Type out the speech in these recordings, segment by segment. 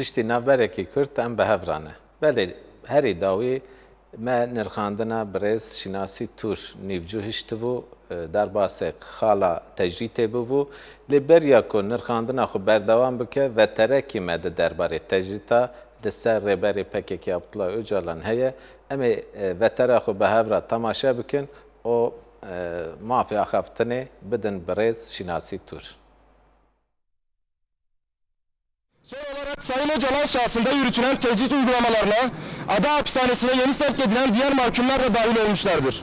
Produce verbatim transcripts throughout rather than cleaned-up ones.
Piştî navberekî kurt em bi hev re ne. Belê herî dawî me nirxandina birêz Şinasî Tûr nîvcû hiştibû, e, derbasê xala tecrîtê bûbû. Lê beriya ku nirxandina xwe berdewam bike, veterekî me di derbarê tecrîta li ser rêberê P K K Abdullah Ocalan heye. Em ê, e, vetera xwe bi hev re temaşe bikin û, e, mafê axaftinê bidin birêz Şinasî Tûr. Son olarak Sayın Öcalan şahsında yürütülen tecrit uygulamalarına ada hapishanesine yeni sevk edilen diğer mahkumlar da dahil olmuşlardır.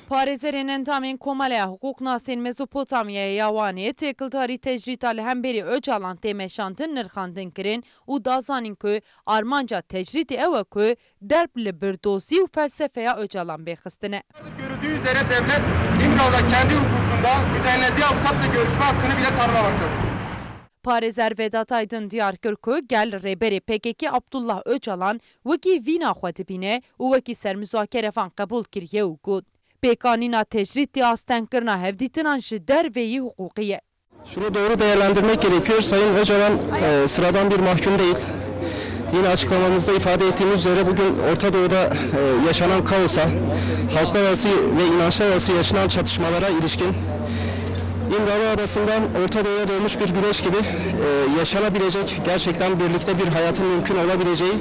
Parêzerên endamên Komeleya Hiqûqnasên Mezopotamyayê ya Wanê têkildarî tecrîta li hemberî Ocalan tê meşandin nirxandin kirin û da zanîn ku armanca tecrîtê ew e ku derb li birdozî û felsefeya Ocalan bê xistine. Görüldüğü üzere devlet İmralı'da kendi hukukunda düzenlediği avukatla görüşme hakkını bile tanımamaktadır. Parêzer Vedat Aydın diyar kir ku gel rêberê P K K Abdullah Ocalan wekî vîna xwe dibîne û wekî sermuzakere van qebûl kiriye û got, pêkanîna tecrîd tê astengkirina hevdîtinan ji dervê yî hiqûqî ye. Şunu doğru değerlendirmek gerekiyor. Sayın Öcalan e, sıradan bir mahkum değil. Yine açıklamamızda ifade ettiğimiz üzere bugün Orta Doğu'da e, yaşanan kaosa, halklar arası ve inançlar arası yaşanan çatışmalara ilişkin İmralı Adası'ndan Orta Doğu'ya doğmuş bir güneş gibi e, yaşanabilecek, gerçekten birlikte bir hayatın mümkün olabileceği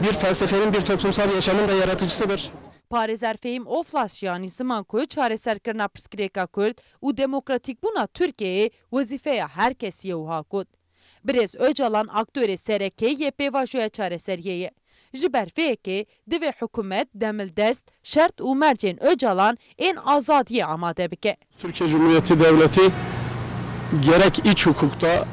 bir felsefenin, bir toplumsal yaşamın da yaratıcısıdır. Parêzer Fehîm Oflas jî anî ziman ku çareserkirina pirsgirêka Kurd û demokratîkbûna Tirkiyeyê wezîfeya her kesî ye û ha got, Birêz Ocalan aktorê sereke yê pêvajoya çareseriyê ye. Ji ber vê yekê divê hikûmet demildest, şert û mercên Ocalan ên azadiyê amade bike. Türkiye Cumhuriyeti Devleti gerek iç hukukta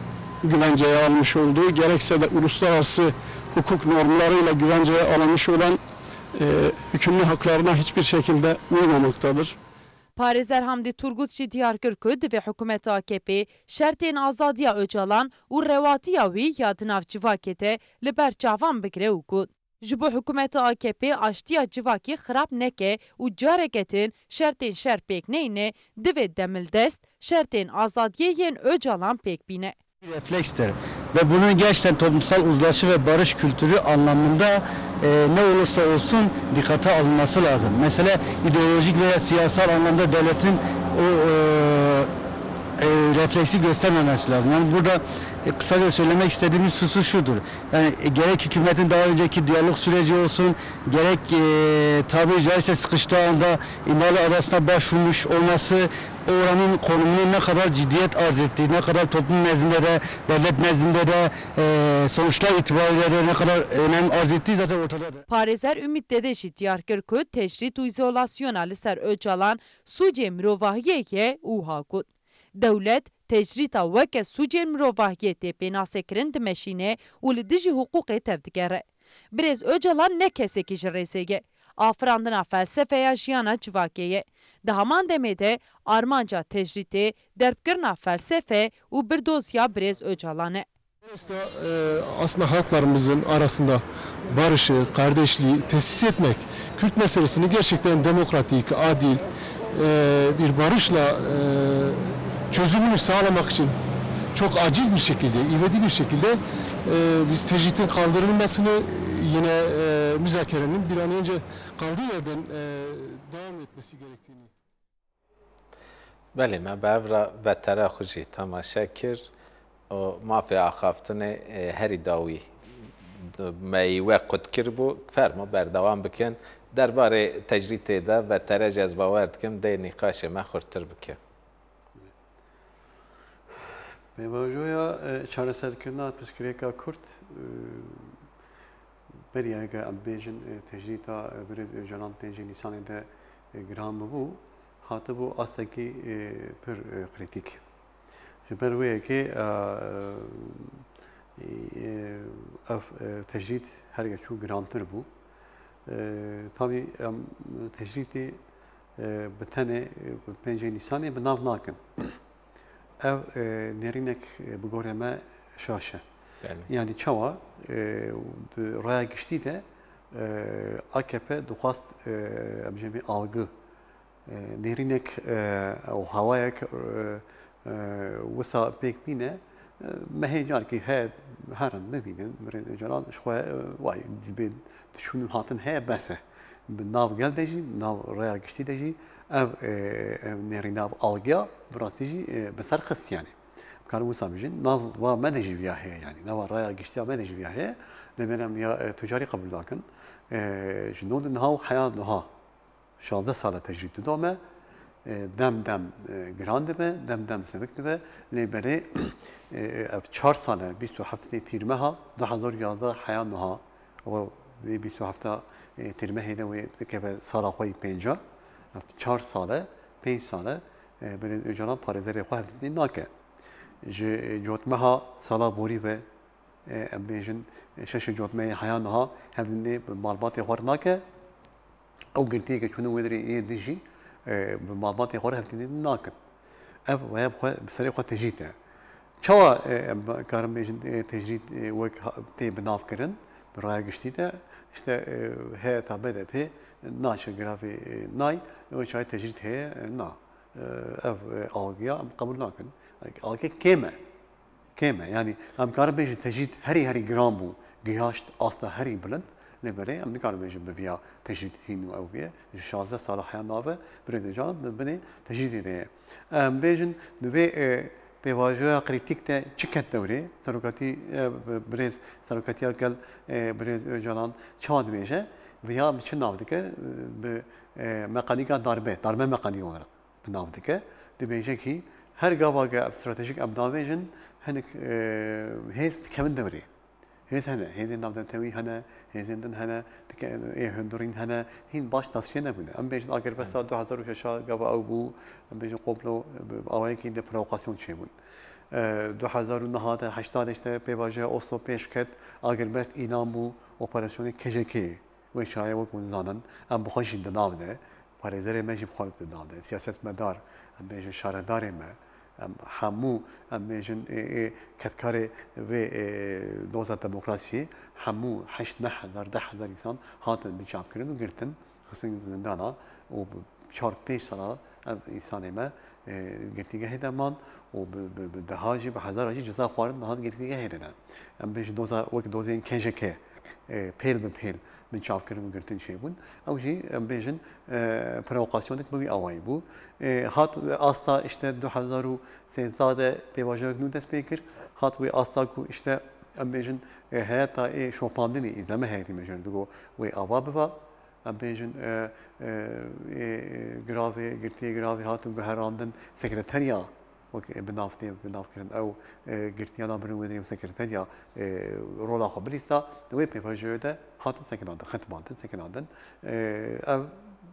güvenceye almış olduğu, gerekse de uluslararası hukuk normlarıyla güvenceye alınmış olan e, hükümlü haklarına hiçbir şekilde uymamaktadır. Parêzer Hamdî Turgut jî diyar kir ku divê hikûmeta A K P şertên azadiya Ocalan û rewatiya wî ya di nav civakê de li ber çavan bigire û got, Ji bo hikûmeta A K P aştiya civakî xirab neke û careke din şertên şer pêk neyne, divê demildest şertên azadiyê yên Ocalan pêk bîne. Bir reflekstir ve bunun gerçekten toplumsal uzlaşı ve barış kültürü anlamında e, ne olursa olsun dikkate alınması lazım. Mesele ideolojik veya siyasal anlamda devletin o e, e, refleksi göstermemesi lazım. Yani burada e, kısaca söylemek istediğimiz husus şudur. Yani e, gerek hükümetin daha önceki diyalog süreci olsun, gerek e, tabiri caizse sıkıştığı anda İmralı Adası'na başvurmuş olması oranın konumunu ne kadar ciddiyet arz ettiği, ne kadar toplum nezdinde de, devlet nezdinde de e, sonuçlar itibariyle de ne kadar önem arz ettiği zaten ortadadır. Parêzer Ümît Dede jî diyar kir ku tecrîd û îzolasyona li ser Ocalan sûcê mirovahiyê ye û ha got, Dewlet tecrîta weke sûcên mirovahiyê tê pênasekirin dimeşîne û li dijî hiqûqê tevdigere. Birêz Ocalan ne kesekî ji rêzê ye. Afirandina felsefeya jiyana civakê ye. Di heman demê de armanca tecrîtê derbkirina felsefe û birdoziya birêz Ocalan e. Esna, e, aslında halklarımızın arasında barışı, kardeşliği tesis etmek, Kürt meselesini gerçekten demokratik, adil, e, bir barışla e, çözümünü sağlamak için çok acil bir şekilde, ivedi bir şekilde e, biz tecritin kaldırılmasını yine e, müzakerenin bir an önce kaldığı yerden e, devam etmesi gerektiğini Belê, me bi hev re vetere xwe jî temaşe kir û mafê axaftinê, e, herî dawî me yî we qut kiribû. Fermo berdewam bikin. Derbarê tecrîtê de vetere jî ez bawer dikim dê nîqaşê me xurtir bike. Pêvajoya e, çareserkirina pirsgirêka Kurd e, beriya heke em bêjin e, tecrîta e, birêz Ocalan pêncê Nîsanê de e, giran bibû, hatibû astekî e, pir e, krîtîk. Ji ber wê yekê e, e, ev e, tecrîd herge çû girantir bû. E, tabî em tecrîtê e, bi tenê e, bi pêncê Nîsanê bi nav nakin. Ev e, nêrînek e, bi gorê me şaş e. Belê. Yanî çawa e, di raya giştî de e, A K P dixwast e, em jê bê algı e, nêrînek e, ew hawayek e, e, wisa pêk bîne Mehê carekî heye herin bibînin, birêz Ocalan ji xwe, e, way, dibê diçûn û hatin heye, bes e. Bi nav gel de jî, nav raya giştî de jî ev, e, ev nêrîna, ev algiya bi rastî jî, e, bi ser xist yanî. Em karin wisa bijîn, nav va me de jî viya heye yanî, nava raya giştiya me de jî viya heye. Lê em ya, e, tucarî qebûl nakin. E, ji nû de niha û heya niha. Şazdeh sal e tecrîd dida me. E, dem dem, e, giran dibe, dem dem sevik dibe. Lê berê, e, ev çar sal e, bîst û heftê Tîrmeha du hezar û yazdeh heya niha. Ew vê bîst û hefta, e, Tîrmehê de wê dikeve sala xwe yî pênca. Ev çar sal e, pênc sal e, e, Birêz Ocalan parêzerê xwe hevdîtinê nake. Ji, e, cotmeha sala borî ve, e, em bêjin, e, şeşê cotmeyê heya niha hevdîtinê bi malbatê xwe re nake. Ew girtiyê ke çûne wê derê ê din jî, e, bi malbatê xwe re hevdîtinê nakin. Ev waya bi xwe, bi serê xwe tecrîd e. Çawa, e, em karin bêjin, e, tecrîd, e, wek ha-, tê binavkirin, bi raya giştî de, işte, e, heyeta B D P naçe giravê, e, nayê, wê çawa tecrîd heye, e, na. E, ev, e, algiya em qebûl nakin. Algê kêm e. Kêm e. Yanî em karin bêjin tecrîd herî herî giran bû, gihaşt asta herî bilind, lê belê em nikarin bêjin bi viya tecrîd hîn û ew bûye. Ji şazdeh sala heya niha ve Birêz Ocalan di binê tecrîdê de ye. Em bêjin di vê, e, pêvajoya krîtîk de çi ket dewrê? Serokatî, e, bi-, birêz, serokatiya gel, e, Birêz Ocalan çawa dibêje? Viya bi çi nav dike? Bi, e, mekanîka darbe, darbe mekanî olarak bi nav dike. Dibêje kî her gava ke ev stratejîk em davêjin, hinek, e, hêz dikevin dewrê. Hêz hene, hêzên navdewletewî hene, hêzên din hene, dike-, ê hundirîn hene, hîn baş tasfiye nebûne. Em bêjin agirbesta du hezar û şeş a gava ew bû, em bêjin komplo, bi awayekî de provokasyon çêbûn. E, du hezar û neh de, heşt de işte pêvajoya Oslo pêş ket, agirbest îlan bû, operasyonê K J K. Wê çaye wek hûn zanin, em bi xwe jî di nav de, parêzerê me jî bi xwe di nav de, siyasetmedar, em bêjin şaredarê me, em hemû, em bêjin, ê, ê, kedkarê vê, ê, doza demokrasiyê, hemû heşt neh hezar, deh hezar însan hatin binçavkirin û girtin, xistin zindana û bi çar pênc sala ev însanê me, e, girtîgehê de man û bi, bi, bi deha jî, bi hezara jî ceza xwarin niha girtîgehê de ne. Em bêjin doza, wek dozên K J K, e, pêl bi pêl binçavkirin û girtin çêbûn. Ew jî, em bêjin, e, provokasyonek bi wî awayî bû. E, hat asta işte du hezar û sêzdeh de pêvajoyek nû dest pê kir. Hat wê asta ku işte em bêjin, e, heyeta ê şopandinê, îzleme heyetî me jê re digo wê ava biva. Em bêjin, e, e, ê, giravê, girtiyê giravê hatin guherandin sekreteriya, wek, e, bi nav tê, bi nav kirin. Ew, e, girtiya nabin wê derê û sekreteriya, e, rola xwe bilîsta, di wê pêvajoyê de hatin sekinandin, xitibandin, sekinandin. E, ev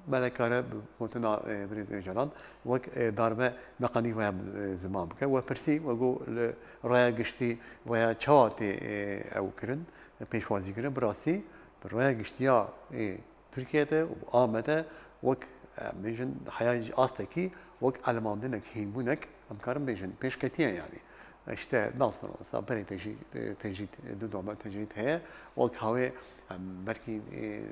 me nekare bi gotina, e, Birêz Ocalan wek, e, darbe mekanîk veya, e, ziman bike. We pirsî, we got li raya giştî veya çawa tê, e, ew kirin, pêşwazî kirin, bi rastî bi raya giştiya, e, Tirkiye de û Amedê wek, em bêjin, heya astekî wek elemandinek, hînbûnek, em karin bêjin, pêşketiye yanî. İşte, nasıl olsa berê tecrîd, e, tecrîd, e, du dome tecrîd heye. Wek hawê, em, belkî, e,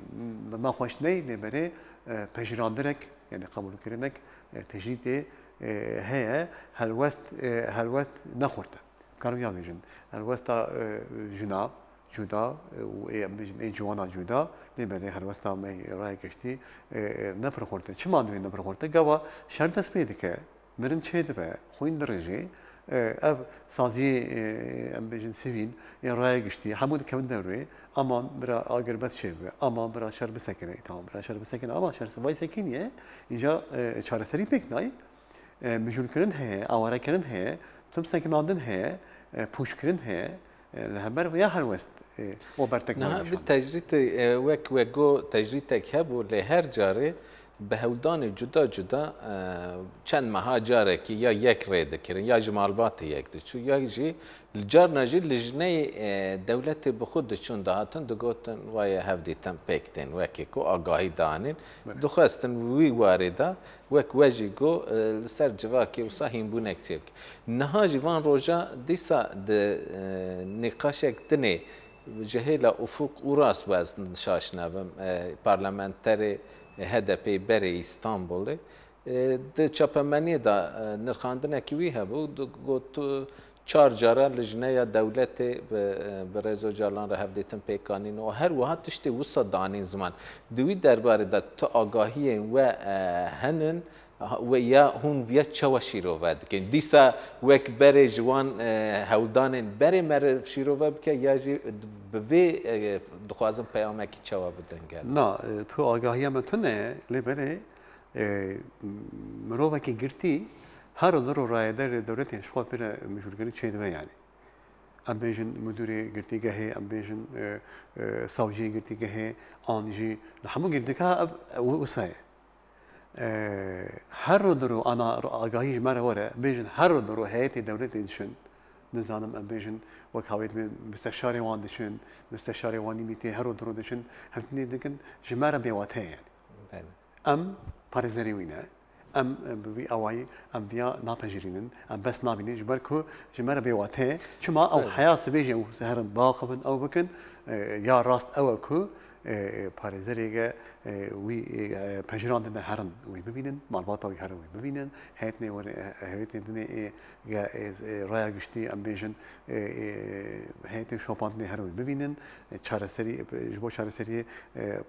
bi me xweş ney, lê berê, e, pejirandineke, yanî qebûlkirinek, e, tecrîdê, e, heye, helwest, e, helwest ne xurt e. Karim ya bêjin. Helwesta, e, jina cuda, e, û ê, em bêjin, ê ciwana cuda, lê belê helwesta me raya giştî, e, e, ne pir xurt e. Çima divê ne pir xurt e? Gava şer dest pê dike, mirin çê dibe, xwîn dirijê, e, ev saziyê, e, em bêjin sivîl, ê raya giştî, hemû dikevin derwê, aman bira agirbest çê bibe, aman bira şer bisekine, tamam, bira şer bisekine, ama şer vay sekiniye, îca, e, çareserî pêk nayê. E, mijûlkirin heye, awarekirin heye, tim sekinandin heye, e, pûçkirin heye, e, li hember vêya helwest, e, û bertek Niha nayê bi nîşan. Tecrîdê, e, wek, wek got, tecrîdek hebû, lê her carê bi hewldanê cuda cuda, e, çend meha carekî ya yek rê dikirin, ya ji malbatê yek diçû, ya jî Li carna jî lijneyê, e, dewletê bi xwe diçûn dihatin, digotin, "Waye hevdîtin pêk tên, wekî ku agahî danîn." Belê. Dixwestin wî warê de, wek we jî got, e, li ser civakê wisa hînbûnek çêbike. Niha jî van roja dîsa di, e, nîqaşek dinê ji hêla Ufuk Uras wezin şaş nebim, e, parlamenterê H D P berê Îstanbulê. E, di çapemeniyê de, e, nirxandinekî wî hebû, di got, tu, Çar cara lijneya dewletê bi, bi Rêz Ocalan re hevdîtin pêk anîn û her wiha tiştê wisa danîn ziman. Di wî derbarê de tu agahiyên we, e, henin, ha, we ya hûn viya çawa şîrove dikin? Dîsa wek berê ji wan, e, hewldanên berê me re şîrove bike ya jî bi vê, e, dixwazin peyamekî çawa bidin gel? Na, e, tu agahiya me tune ye, lê berê, e, mirovekî girtî her û dir û rayederê dewletê ji xwe pê re mijûlkirin çêdibe yanî. Em bêjin mudûrê girtîgehê, em bêjin, e, e, savciyê girtîgehê, an jî li hemû girtîgeha ev, ev wisa ye. E, her rû di rû ana agahî ji me re were, bêjin her rû di rû heyetê dewletê diçin. Nizanim em bêjin wek hawê dibê musteşarê wan diçin, musteşarê wan nîmîtê her rû di rû diçin, hevdîtinê dikin, ji me re bêwate ye yanî. Belê. Em parêzerê wî ne. Em, e, bi vî awayî em viya napejirînin, em bes nabînin, ji ber ku ji me re bêwate ye. Çima ew Evet. heya sibê jî ew herin biaxivin, ew bikin, e, ya rast ew e ku, e, parêzerê ge, e, wî, e, pejirandine herin wî bibînin, malbata wî herin wî bibînin, heyetnê were, e, heyetê dinê ê, ge, e, e, raya giştî em bêjin, e, e, heyetê şopandinê herin wî bibînin, e, çareserî, e, ji bo çareseriyê, e,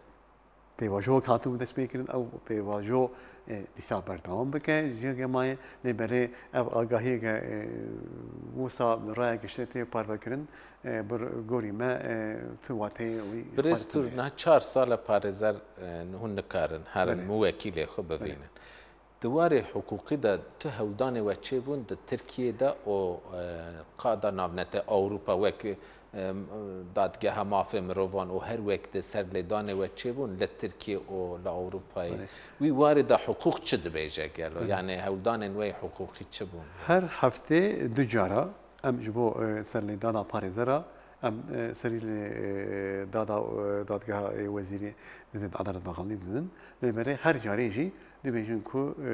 pêvajoyek hatibû destpêkirin, ew pêvajo, e, dîsa berdewam bike ji GEMAyê, lê berê ev agahiyeke, e, wisa raya giştê tê parvekirin, e, bi gorî me, e, tu wateyê wî Birêz Tur, niha çar sal e parêzer, e, hûn nikarin herin Belê. Muwekîlê xwe Belê. Bivînin. Di warê hiqûqî de tu hewldanê we çêbûn di Tirkiyê de û, e, qada navnete Ewropa wek, e, Dadgeha Mafê Mirovan û her wek di serlêdanê we çêbûn li Tirkiyê û li Ewropayê. Belê. Wî warê de hiqûq çi dibêje gelo? Belê. Yanî hewldanên we yê hiqûqî çi bûn? Her heftê du cara em ji bo, e, serlêdana parêzera em, e, serî li, e, dada, e, dadgeha, e, wezîrê didin, edalet baxanî didin. Lê berê her carê jî dibêjin ku, e,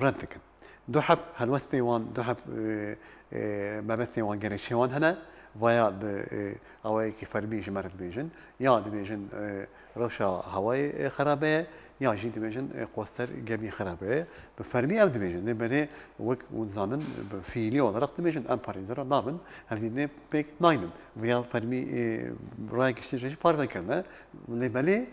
red dikin. Du heb helwestê wan, du heb, e, e, mebestê wan, gerekçeyê wan hene. Vaya bi, e, awayekî fermî ji me re dibêjin. Ya dibêjin, e, rewşa hewayê, e, xerabe ye, ya jî dibêjin, e, qoster gemî xerabe ye. Bi fermî ev dibêjin. Lê berê wek hûn dizanin, bi fiîlî olarak dibêjin, em parêzera nabin, hevdîtinê pêk naynin. Viya fermî, e, raya giştî jî parve kirine. Lê belê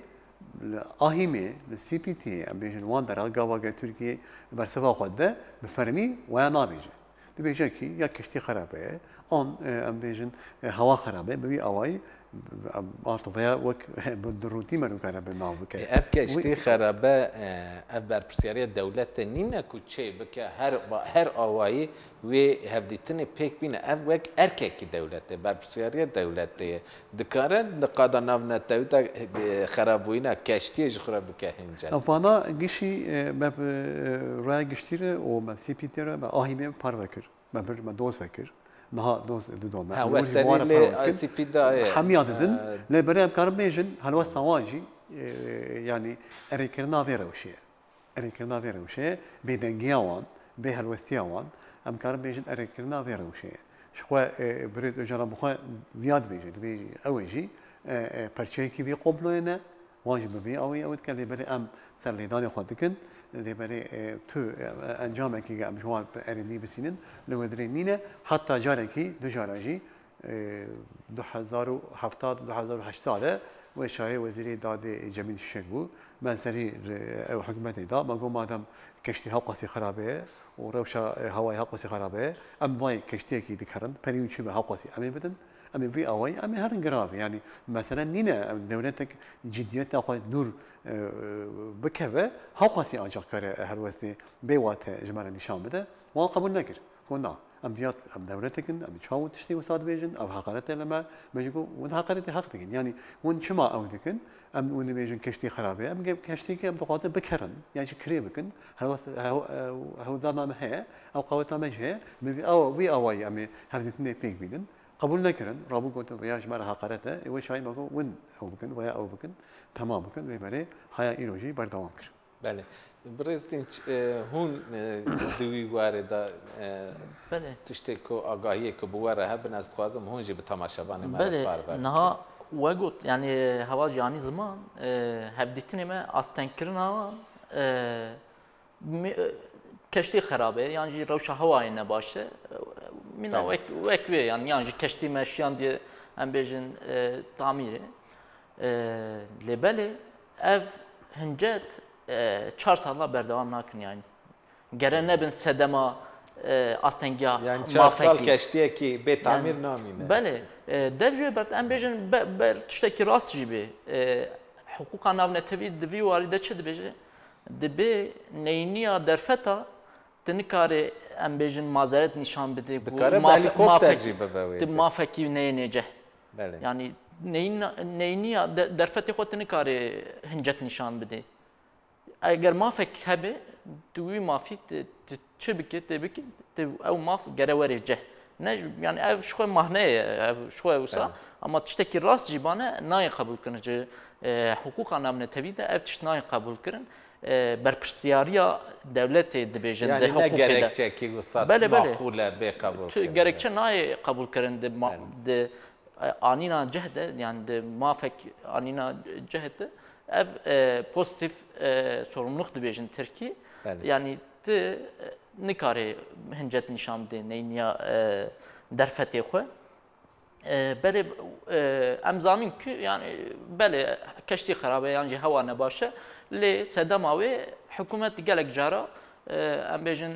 li Ahîmê, li C P T'ê, em bêjin wan dera gava ge Tirkiye bersiva xwe dide, bi fermî waya nabêje. Dibêje kî ya keştî xerabe ye, an, e, em bêjin, e, hewa xerabe ye, bi vî awayî, em, artık veya wek bi durûtî me nûkare bi nav bike. E, ev keştî Wî- xerabe, e, ev berpirsiyariya dewletê nîne ku çê bike her, her awayî wê hevdîtinê pêk bîne. Ev wek erkekî dewletê, berpirsiyariya dewletê ye. Dikare di qada navnetewî de, e, xerabûyîna keştiyê ji xwe re bike hincet. Vana gişî, e, me bi, e, raya giştî re û me C P T re, me Ahîmê parve kir. Me bir, me doz vekir. Niha doz didome. Ha, Li wir jî serî ware lê parve dikin. I C P dayê. Hemiya didin. E, Lê berê em karin bêjin, helwesta wan jî, e, yanî erêkirina vê rewşê ye. Erêkirina vê rewşê, bêdengiya wan, bêhelwestiya wan, em karin bêjin erêkirina vê rewşê ye. Ji xwe, e, Birêz Ocalan bi xwe viya dibêje, dibêje ew ê jî, e, e, perçeyekî vî komployê ne, wan jî bi vî awî ew dike, lê belê em serlêdanê xwe dikin, lê belê, e, tu, e, encamekî em ji wan bi erênî bisînin, li we dirê nîne, heta carekî, du cara jî, e, du hezar û hevdeh, du hezar û heşt sal e, wê çaxê wezîrê dadê Cemîl Şişek bû. Me serî li ew hikûmetê da, me got, madem keştî hewqasî xerabe ye û rewşa, e, hewayê hewqasî xerabe ye, em vay keştiyekî dikerin, perî wî çi be hewqasî em ê bidin, em ê vî awayî em ê herin giravê. Yanî mesele nîne, em dewletek ciddiyeta xwe dûr, e, e, bikeve, hewqasî ancaq kare helwestê bê wate ji me re nîşan bide. Wan qebûl nekir. Got, na, em diya, em dewletek in, em çawa tiştê wisa dibêjin, ev heqaret e li me. Me jî got, hûn heqaretê heq dikin. Yanî hûn çima ew dikin? Em hûn dibêjin keştî xerab e. Em ge-, keştîkê em dixwazin bikerin, yan jî kirê bikin. Helwest-, hew-, hew-, hewldana me heye, ew qaweta me jî heye. Me vî aw-, vî awayî em ê hevdîtinê pêk bînin. Qebûl nekirin. Rabû gotin, veya ji me re heqaret e. Ê wê çayê me got, hûn ew bikin, veya ew bikin. Temam bikin. Lê berê haya îro jî berdewam kir. Belê. Birêz Dînç, e, hûn, e, di wî warê de, e, Belê. tiştê ku agahiyê ku bi we re hebin, ez dixwazim hûn jî bi temaşevanê me re Belê, parve niha bikin. We got, yanî heval jî anî ziman, e, hevdîtinê me astengkirina wan, e, mi-, e, keştî xerabe, yan jî rewşa hewayê ne baş e. E, Mîna wek, wek wê, yani, yan jî keştî me şiyandiye, em bêjin, e, tamîrê. E, lê belê ev hincet, e, çar sala berdewam nakin, yani. Gere nebin sedema, e, astengiya mafekî. Yani çar sal keştiyekî bê tamîr namîne. Belê, e, dev jê ber, em bêjin be-, ber tiştekî rast jî bê. E, hiqûqa navnetewî di vî warî de çi dibêje? Dibê neyniya derfeta tu nikarê, em bêjin, mazeret nîşan bidê ku Dikare bi mafe-, helikopter mafek-, jî bibe wê tu de. Mafekî neyê nêce. Belê. Yani neyna-, neyniya de-, derfetê xwe tu nikarê hincet nîşan bidê. Eger mafek hebe, tu wî mafî, tu, tu çi bike, tê bike, tu ew maf gere were ceh. Ne, yani ev ji xwe mahne ye, ev ji xwe wisa. Evet. Ama tiştekî rast jî bane nayê qebûl kirin. Ji, e, hiqûqa navnetewî de ev tişt nayê qebûl kirin. E, berpirsiyariya dewletê dibêjin. Yani di ne hiqûqê de. Gerekçekî wisa Belê, belê. Maqûl e bê qebûl Tu kirin. Gerekçe nayê qebûl kirin di ma-, Evet. di e, anîna ceh de, yani di mafek anîna ceh de, ev, e, pozîtîf, e, sorumluluk dibêjin tirkî. Belê. Yani tu, e, nikarê hincet nîşan bidê neyniya, e, derfetê xwe. E, belê, e, em zanin ku, yani, belê keştî xerabe yan jî hewa nebaş e, lê sedema wê hikûmet gelek cara, e, em bêjin,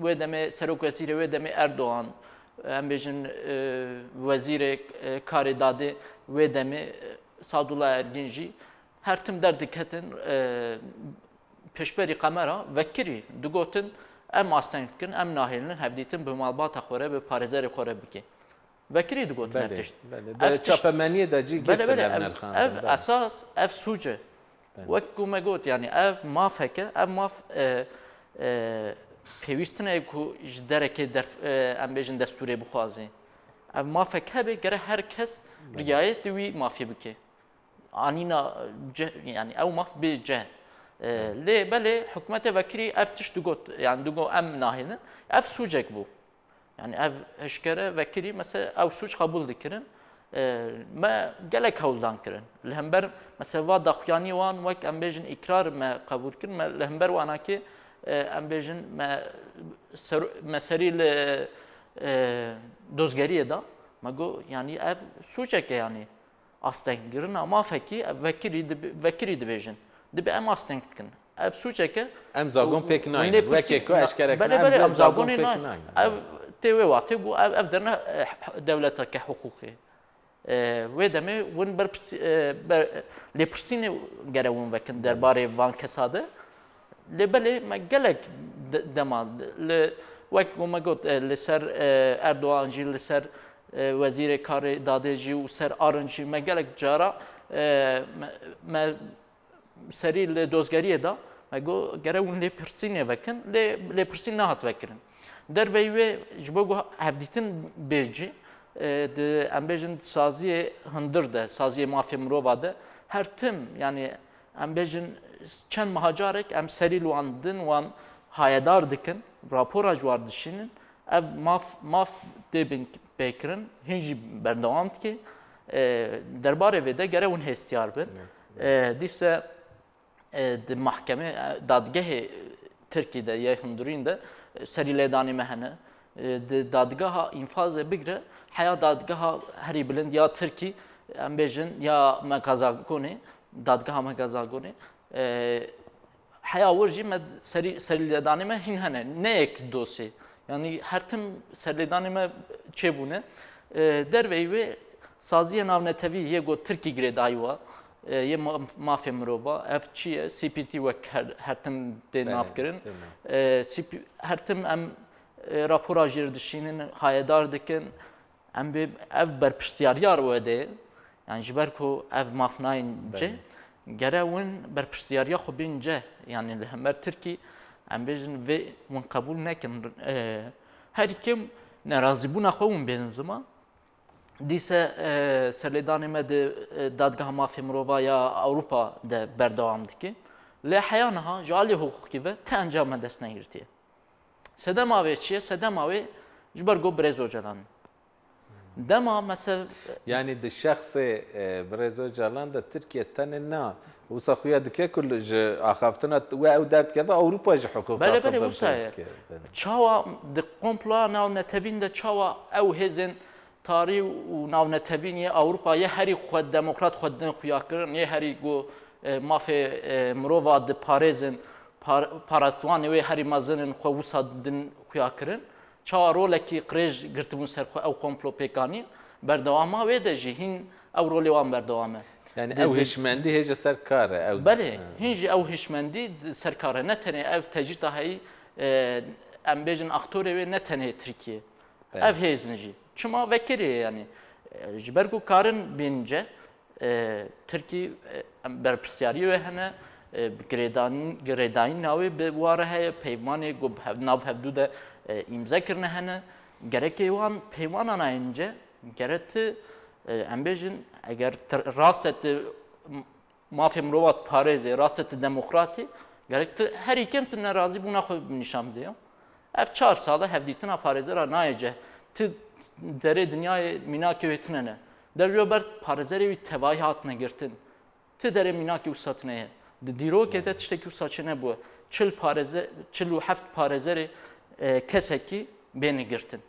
wê demê serokwezîrê wê demê Erdogan, em bêjin, e, wezîrê, e, karê dadê wê demê, e, Sadullah Ergin jî her tim derdiketin, e, pêşberî kamera vekirî digotin, em asteng dikin, em nahêlin hevdîtin bi malbata xwe re, bi parêzerê xwe re bike. Vekirî digotin ev Belê, tişt. belê. Ev De tişt çapemeniyê de cî Belê, girtin belê, ev ev, nirxandin, ev belê. esas, ev sûc e. Belê. Wek ku me got, yani ev mafek e, ev maf, e, e, pêwîst tine ku ji derekê derf-, e, em bêjin destûrê bixwazî. Ev mafek hebe, gere her kes Belê. riayetê wî mafî bike. Anîna ceh, yani ew maf bê ceh. E, Belê. lê belê hikûmetê vekirî ev tişt digot, yani digot em nahêlin. Ev sûcek bû. Yani ev eşkere vekirî, mesela ew sûc qebûl dikirin. E, me gelek hewldan kirin. Li hember, mesela va daxuyanî wan wek em bêjin îkrar me qebûl kirin. Me li hember wanakê, e, em bêjin me ser-, me serî li, e, dozgeriyê da. Me got, yani ev sûcek e yani. Astengkirina mafekî, ev vekirî dibe-, vekirî dibêjin. Dibe em asteng dikin. Ev sûcek e. Em zagon pêk nayînin. Wekê ku eşkere kir, belê, em belê, em zagonê pêk nayînin. Ev tê wê watê ku ev, ev derne, eh, dewleteke hiqûqê. Eh, wê demê win berpirs-, eh, ber-, lêpirsînê gere win vekin derbarê van kesa de. Lê belê me gelek de-, dema li, wek ku me got, eh, li ser, eh, Erdogan jî, li ser, eh, Wezîrê Karê Dadê jî û ser Arinç jî me gelek cara, eh, me, me serî li dozgeriyê da, me got, gere hûn lêpirsînê vekin, lê lêpirsîn nehat vekirin. Derveyî wê ji bo ku hevdîtin bê cî, e, di, em bêjin, di saziyê hundir de, saziyê mafê mirova de, her tim, yani em bêjin, çend meha carek em serî li wan din, wan hayedar dikin, rapora ji wan dişînin, ev maf, maf tê bin pêkirin, hîn jî berdewam dike. E, derbarê vê de gere hûn hêstiyar bin. E, dîse, e, di mahkemê, e, dadgehê Tirkî de yê hundirîn de, e, serî lêdanê me hene. E, di dadgeha înfazê bigre, heya dadgeha herî bilind ya Tirkî, em bêjin, ya Megazagonê, dadgeha Megazagonê, e, heya wir jî me serî, serîlêdanê me hîn hene. Ne yek dosyê. Yanî her tim serlêdanê me çêbûne. E, derveyî wê saziyê navnetewî yê ku Tirkî girêdayî wa, e, yê ma-, mafê mirova, ev çi ye? C P T wek her, her tim tê Belê, nav kirin. Tê nav. E, C P, her tim em, e, rapora jê re dişînin, hayedar dikin. Em bê ev berpirsiyariya re wede, yani ji ber ku ev maf nayên cih, Belê. gere win berpirsiyariya xwe bên cih. Yani li hember Tirkî, em bêjin vê win qebûl nekin. E, her kim nerazîbûna xwe win bênin ziman. Dîse, e, serlêdanê me di, e, Dadgeha Mafê Mirova ya Ewropa de berdewam dike. Lê heya niha ji alî hiqûqî ve ti encam me dest negirtiye. Sedema wê çi ye? Sedema wê ji ber ku Birêz Ocalan. Dema mese- Yani di şexsê, e, Birêz Ocalan de Tirkiye tenê na Wisa xuya dike ku li, ji axaftina we ew derdikeve, Ewropa jî hiqûqa Belê, xwe belê, wisa binpêk ye. dike. Belê. Çawa di komploya navnetewîn de çawa ew hêzên tarî û navnetewîn yê Ewropa yê herî xwe demokrat xwe din xuya kirin, yê herî ku, e, mafê, e, mirova diparêzin, par-, parastwanê wê herî mezin in xwe wisa din xuya kirin. Çawa rolekî qirêj girtibûn ser xwe ew komplo pêkanî, berdewama wê de jî hîn ew rolê wan berdewam e. Yani Di-, ew di- hişmendî hêje ser kar e, ew Belê, Ha. hîn jî ew hişmendî di-, ser kar e. Ne tenê ev tecrîta heyî, e, em bêjin aktorê wê ne tenê Tirkiye. Belê. Ev hêzin jî. Çima vekirê yani, e, ji ber ku karin bênince, e, Tirkî, e, em berpirsyariyê wê hene, e, bi girêdan-, girêdayîna wê bi wa re heye, peymanê ku bi hev-, nav hevdû de, e, îmze kirine hene. Gerekê wan peymanan a ince, gere ti, e, em bêjin, eger ti rast e ti m-, mafê mirova diparêzê, rast e ti demokratî, gerek ti herî kêm ti nerazîbûna xwe nîşan bidê ya. Ev çar sal e hevdîtina parêzera nayê ceh. Ti derê dinyayê mînakê wê tine ne. Dev ji ber parêzerê wî tevayî hatine girtin. Ti derê mînakê wisa tine ye. Di dîrokê de tiştekî wisa çênebûye. Çil parêze-, çil û heft parêzerê, e, kesekî bêne girtin.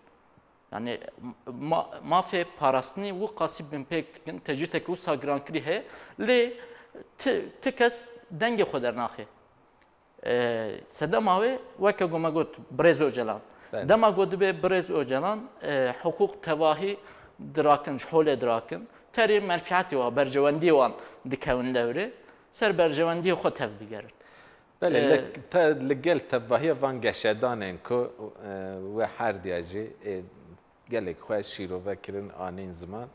Yani ma-, mafê parastinê wiqasî binpêk dikin, tecrîdeke wisa girankirî heye, lê ti, ti kes dengê xwe dernaxe. E, sedema wê, weke ku me got, Birêz Ocalan. Belê. Dema ku dibe Birêz Ocalan, e, hiqûq tevahî dirakin, ji holê dirakin, terê menfîetê wan, berjewendiyê wan dikevin dewrê, ser berjewendiyê xwe tev digerin. Belê, E, li, te, li gel tevahiya van geşedanên ku, e, we herdiya jî, e, gelek xwe şîrove kirin, anîn ziman.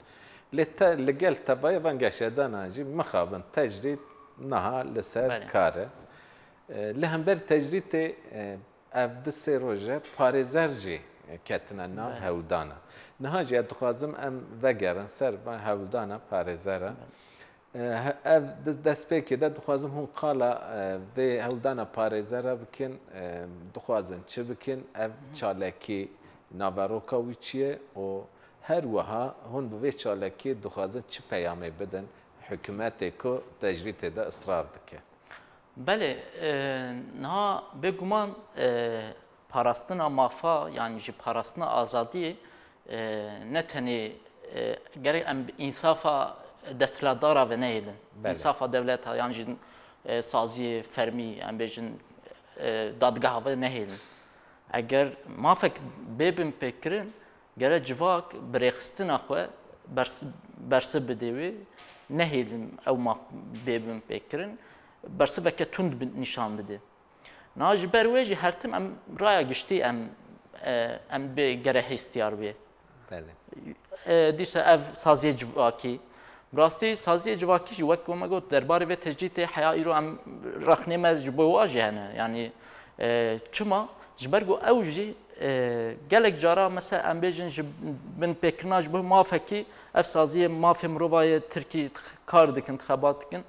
Lê te, li gel tevahiya van geşedanan jî mixabin tecrîd niha li ser Belê. kar e. E, li hember tecrîdê, e, ev du sê roj e parêzer jî ketine nav Belê. hewldana. Niha jî ez dixwazim em vegerin ser van hewldana parêzera. Belê. E, he-, ev di-, destpêkê de dixwazim hûn qala, e, vê hewldana parêzera bikin, e, dixwazin çi bikin, ev çalakî naveroka wî çi ye û her wiha hûn bi vê çalakiyê dixwazin çi peyamê bidin hikûmetê ku tecrîdê de israr dike? Belê, e, niha bêguman, e, parastina mafa, yanî jî parastina azadiyê, e, ne tenê, e, gerek em bi însafa desthilatdara ve nehêlin. Belê. Însafa dewleta, yan jî, e, saziyê fermî, em bêjin, e, dadgeha ve nehêlin. Eger mafek bê binpêkirin, gere civak bi rêxistina xwe bersi-, bersiv bidê wê, nehêlin ew maf bê binpêkirin, bersiveke tund bi-, nîşan bidê. Niha ji ber wê jî her tim em raya giştî em, e, em bê gere hêstiyar bê. Belê. E, dîsa ev saziyê civakî. Bi rastî saziyê civakî jî wek ku me got derbarê vê tecrîdê heya îro em rexnê me ji bo wa jî hene. Yanî, e, çima? Ji ber ku ew jî, e, gelek cara mesela em bêjin ji binpêkirina ji bo mafekî ev saziyê mafê mirovayê Tirkî kar dikin, xebat dikin.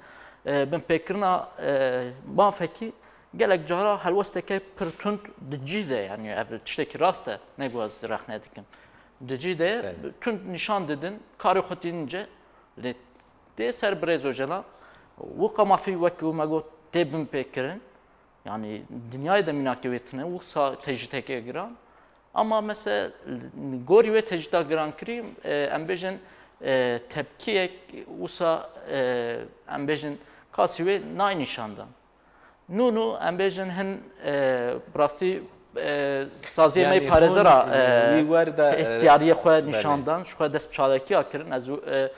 E, binpêkirina, e, mafekî gelek cara helwesteke pir tund di cî de, yanî ev tiştekî rast e, ne ku ez rexne dikim. Di cî de Belê. tund nîşan didin, karê xwe tînin ce, lê tê ser Birêz Ocalan, wiqa mafî wekî me got tê binpêkirin, yanî dinyayê de mînakê wê tine, wisa tecrîdeke giran. Ama mesela gorî wê tecrîda girankirî, e, em bêjin, e, tepkiyek wisa, e, em bêjin kasî wê nayê nîşandan. Nû nû em bêjin hin, e, bi rastî, e, saziyê me yê Yanî parêzera, hûn, e, e, wî wer de, e, hêstiyariyê xwe belê. nîşan dan, ji xwe dest bi çalakiya kirin. Ez û, e,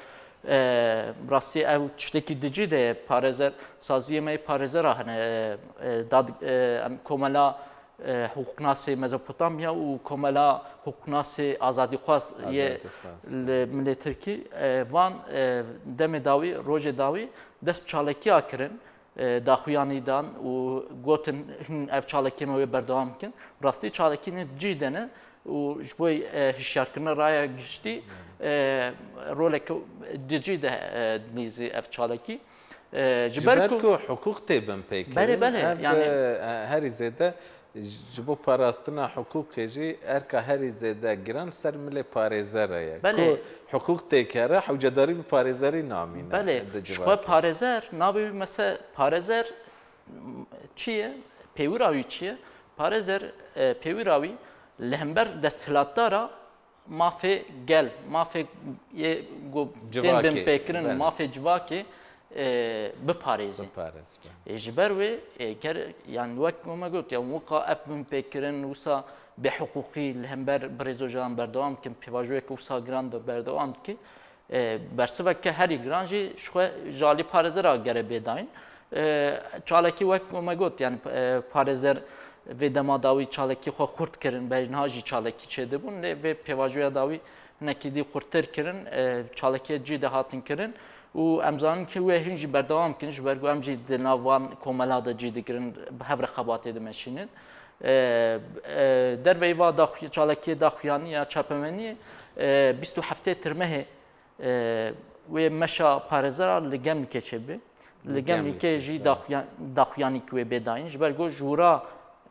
e, bi rastî ew tiştekî di cî de ye, parêzer, saziyê me yê parêzera hene, e, e, dad-, e, em komela, e, hiqûqnasê Mezopotamya û komela hiqûqnasê azadîxwaz yê Azadîxwaz. li milê Tirkî, e, van, e, demê dawî, rojê dawî dest bi çalakiya kirin. e, daxuyanî dan û gotin, hin ev çalakiyê me wê berdewam bikin. Rastî çalakiyên cî de ne û ji bo, e, hişyarkirina raya giştî, e, roleke di cî de, e, dilîzî ev çalakî. E, ji Ji ber ber ku ku hiqûq tê binpêkirin, Belê, belê, ev, yani e, herî zêde Ji bo parastina hiqûqê jî erka herî zêde giran ser milê parêzer e ye. Belê. Ku hiqûq têkere, hewcedarî bi parêzerî namîne. Belê, di ji xwe civakê. Parêzer, navê wî mese parêzer m, çi ye? Pêwira wî çi ye? Parêzer, e, pêwira wî li hember desthilatdara mafê gel, mafê yê ku tên Civakê, binpêkirin, belê. mafê civakê e, biparêzin. Biparêz, belê. E, ji ber wê, e, ger, yani wek me got, yani weka ev binpêkirin, wisa bêhiqûqî li hember Birêz Ocalan berdewam dikin, pêvajoyeke wisa giran de berdewam dikin. E, bersiveke herî giran jî ji xwe ji alî parêzera gere bê dayîn. E, çalakî wek me got, yani e, parêzer vê dema dawî çalakî xwe xurt kirin, bej niha jî çalakî çêdibûn, lê vê pêvajoya dawî hinekî dî xurttir kirin, e, çalakiyê cî de hatin kirin û em zanin ki wê hîn jî berdewam kin, ji ber ku em jî di nav van komela de cî digirin, bi hev re xebatê dimeşînin. E, e, derveyî va daxuy-, çalakiyê daxuyanî ya çapemeniyê, e, bîst û heftê tirmehê, e, wê meşa parêzera li Gemlikê çêbe. Li Gemlikê jî daxuyan-, daxuyanî ki wê bê dayîn. Ji ber ku ji wira,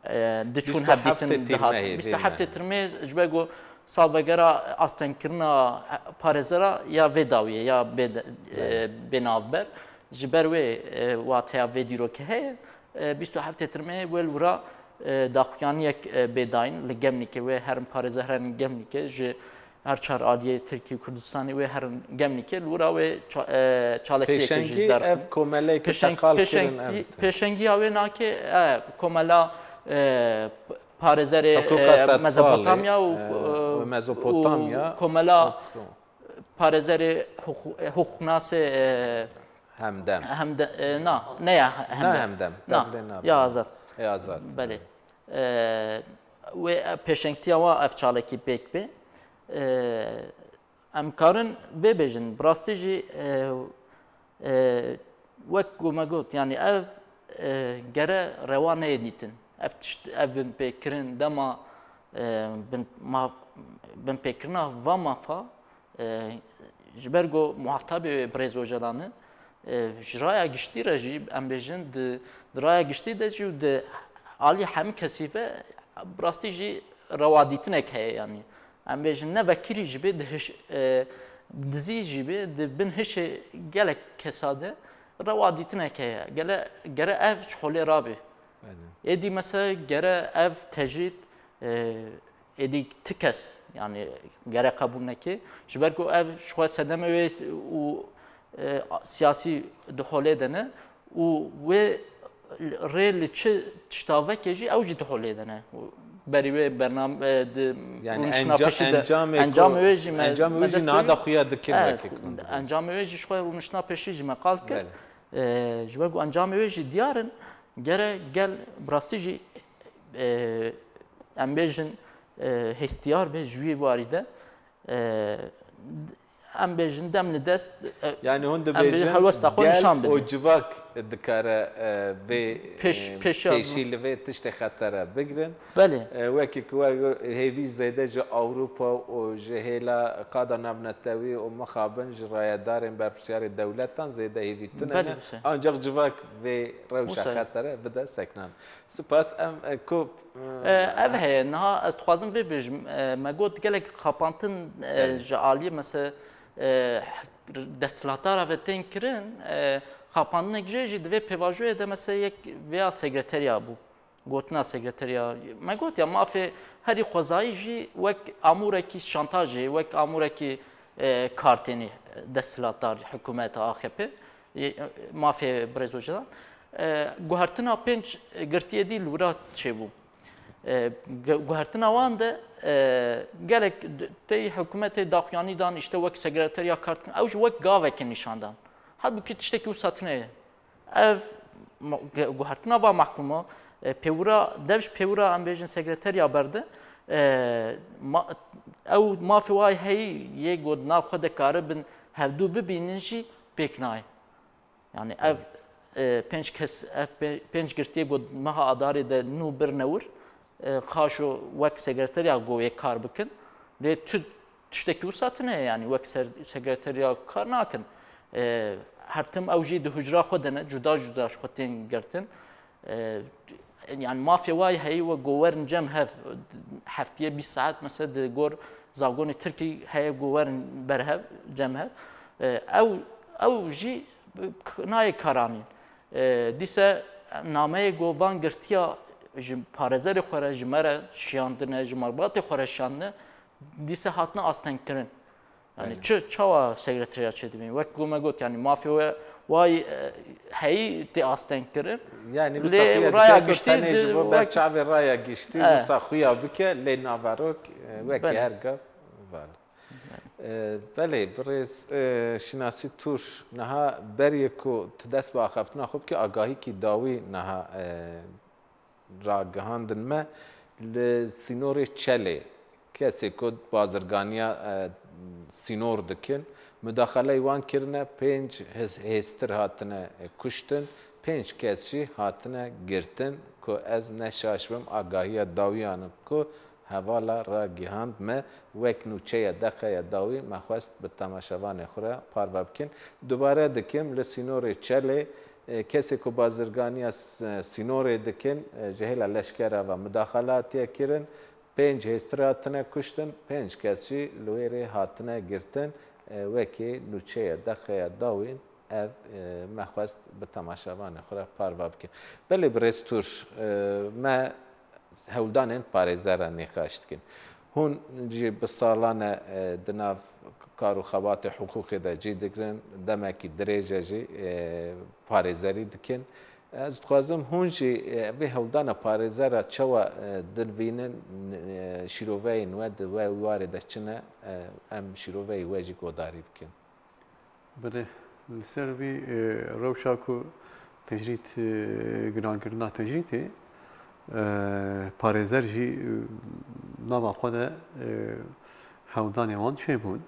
e, diçûn hevdîtin dihat. Bîst û heftê tirmehê ji ber ku salvegera astengkirina parêzera ya vê dawiyê ya bê, e, bê navber. Ji ber wê, e, wateya vê dîrokê heye. E, bîst û heftê tirmehê wê li wira, e, daxuyaniyek, e, bê dayîn li Gemlikê wê herin parêzer herin Gemlikê ji her çar aliyê Tirkî û Kurdistanê wê herin Gemlikê li wira wê ça-, e, çalakiyeke jî derxin. Ev komeleyê ki teqal kirin ev. Pêşengiya wê nake, e, komela, e, parêzerê, Hiqûqa e, sed Mezopotamya salê, û, e, e, Mezopotamya. Û komela parêzerê hiqû-, e, hiqûqnasê, e, Hemdem. Hemde, e, na, ne ya Hemdem. Ne Hemdem. Na, Tevlê nabe. Ya Azad. Ê Azad. Belê. E, wê pêşengtiya wa ev çalakî pêk bê. E, em karin vê bêjin, bi rastî jî, e, e, wek ku me got, yani ev, e, gere rewa neyê dîtin. Ev tişt, ev binpêkirin dema, e, bin, ma, binpêkirina va mafa, e, ji ber ku muhatabê wê Birêz Ocalan e, e, ji raya giştî re jî, em bêjin, di, di raya giştî de jî û di alî hemî kesî ve bi rastî jî rewadîtinek heye, yanî. Em bêjin ne vekirî jî bê, di hiş, e, dizî jî bê, di bin hişê gelek kesa de rewadîtinek heye. Gele, gere ev ji holê rabe. Êdî mesela gere ev tecrîd, e, êdî ti kes, yani gere qebûl neke. Ji ber ku ev ji xwe sedemê wê û, e, siyasî di holê de ne û wê rê li çi tişta veke jî ew jî di holê de ne. Berî wê bername, e, di Yani rûniştina enca-, pêşî de encamê encamê ku- wê jî me, encamê wê me jî dest niha wê- daxuya dikir Evet, vekê ku- encamê wê jî ji xwe rûniştina pêşî jî me qal kir. Belê. E, ji ber ku encamê wê jî diyar in, gere gel bi rastî jî, e, em bêjin, e, hêstiyar be ji wî warî de. E, em bêjin dem li dest, e, Yani hûn em bêjin dibêjin helwesta xwe gel nîşan bidin. û civak dikare, e, vê, Pêş-, e, pêşiya- pêşî li vê tiştê xetere bigirin. Belê. E, wekî ku we hêvî zêde ji Ewropa û ji hêla qada navnetewî û mixabin ji rayedarên berpirsyarê dewletan zêde hêvî tune Belê, ne. Huseyîn. Ancak civak vê rewşa Huseyîn. xetere bide seknan. Spas em, e, ku, e, E, ev heye, niha ez dixwazim vê bêjim. E, me got gelek xapantin, e, Evet. ji aliyê mesela, e, desthilatdara ve tên kirin, e, xapantinek jê jî di vê pêvajoyê de mesela yek vêya sekreteriya bû. Gotina sekreteriya, me got ya mafê herî xwezayî jî wek amûrekî şantajê, wek amûrekî, e, kartênî desthilatdar, hikûmeta A X P, e, mafê Birêz Ocalan. E, guhertina pênc girtiyê dî li wira çêbû. E, gu-, guhertina wan de, e, gelek d-, tey hikûmetê daxuyanî dan, îşte wek sekreteriya kar dikin, ew jî wek gavekê nîşan dan. Halbûkî tiştekî wisa tune ye. Ev ma-, ge-, guhertina va mehkûmo, e, pêwira, dev ji pêwira em bêjin sekreteriya berde, e, ma-, ew mafê wa heyî yê ku di nav xwe de karibin hevdû bibînin jî pêk nayê. Yani ev, e, pênc kes, ev pê-, pênc girtiyê ku meha Adarê de nû birine wir, e, xaşo wek sekreteriya ku yê kar bikin. Lê tu tiştekî wisa tune ye, yani wek ser-, sekreteriya kar nakin. E, her tim ew jî di hucra xwe de ne, cuda cuda ji xwe tên girtin. E, yani mafê wayî heyî we gowerin cem hev, heftiyê bîst saet mesela di gor zagonê Tirkî heye gowerin ber hev, cem hev. E, ew, ew jî nayê karanîn. E, dîse nameyê go van girtiya ji parêzerê xwe re, ji me re şiyandine, ji malbatê xwe re şiyandine, dîse hatine astengkirin. Yani Aynen. çi, çawa sekreteriya çêdibîn? Wek ku me got, yani mafê we way, e, heyî tê astengkirin. Yani Lê wisa xuya raya dike ku giştî tenê di ji bo wek ber çavê raya giştî, E. wisa xuya bike, lê naverok, e, wekî Belê. her gav val. E, belê, birêz, e, Şinasî Tur, niha berê ku tu dest bi axaftina xwe bikî, agahîkî dawî niha, e, ragihandin me, li sînorê Çelê kesê ku bazirganiya, e, sînor dikin, mudaxaleyê wan kirine, pênc hêz-, hêztir hatine, e, kuştin, pênc kes jî hatine girtin, ku ez ne şaş bim, agahiya dawiyan im ku hevala ragihand me, wek nûçeya deqeya dawî me xwest bi temaşevanê xwe re parve bikin. Dubare dikim, li sînorê Çelê, e, kesê ku bazirganiya s-, sînorê dikin, e, ji hêla leşkera ve mudaxale hatiye kirin. Pênc hêstir hatine kuştin, pênc kes jî li wê rê hatine girtin. E, wekî nûçeya deqeya dawîn ev, e, me xwest bi temaşevanê xwe re parve bikin. Belê birêz Tur, e, me hewldanên parêzer re nîqaş dikin. Hûn jî bi salan e, e, di nav kar û xebatê hiqûqê de cî digirin, demekî dirêj e jî, e, parêzerî dikin. Ez dixwazim hûn jî, e, vê hewldana parêzer re çawa, e, dinivînin, e, şîroveyên we di we warê de çi ne, e, em şîroveyê we jî godarî bikin. Belê, li ser vî, e, rewşa ku tecrîd, e, girankirina tecrîdê, e, parêzer jî, e, nava xwe de, e, hewldanê wan çêbûn.